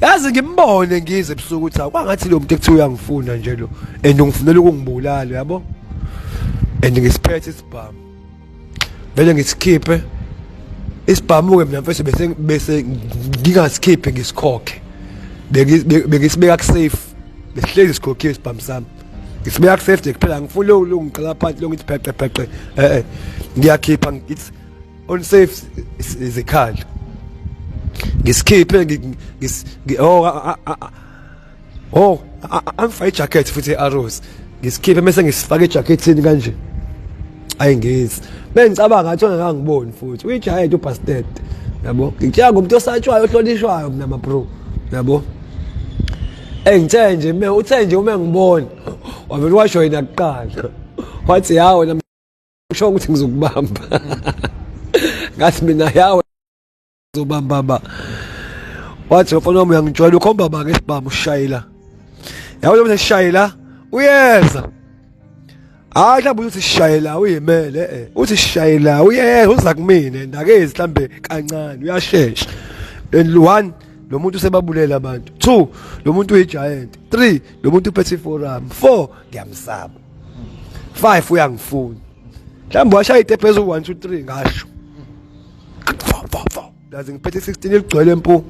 Yazi ngimbone ngize ebusuku ukuthi akwangathi lo muntu ekuthiwa uyangifuna nje lo and ungifunela ukungibulala yabo. And ngisiphethe isibhamu. Vele ngisikhiphe isibhamu ke mina mfethu bese bese ngingasikhiphe ngisikhokhe. Bengisibeka ku safe. Besihlezi sikhokhiwe isibhamu sami. Ngisibeka ku safe nje kuphela ngifuna lo ngiqala phansi lo ngithi pheqe pheqe. Eh eh ngiyakhipha ngithi on safe izikhali ngisikhiphe oh oh angifake ijacket futhi e-arrows ngisikhiphe mese ngisifake ejackethini kanje ayingezi bengicabanga ngathi ongakangiboni futhi uyigiant ubastard yabo ngitshela ngomuntu osatshwayo ohlonishwayo mina ma bro yabo engithe nje me uthe nje uma ngibona wavele washo yena kuqala wathi yawo Usho ukuthi ngizokubamba. Ngathi mina yawe ngizobamba ba. Wathi mfana wami uyangijwayela ukhomba ba ngesibhamu ushayela. Yabo lo sishayela uyeza. Hayi mhlawumbe uthi sishayela uyimele eh. Uthi sishayela uyeza uza kumina ndakezi mhlambe kancane uyashesha. And one lo muntu usebabulela abantu. 2 lo muntu uyi-giant. 3 lo muntu uphethe i-forum. 4 ngiyamsaba. 5 uyangifuna mhlawumbe washaya itepe ezu 1 2 3 ngasho 4 4 4 yazi ngiphethe 16 eligcwele mpu.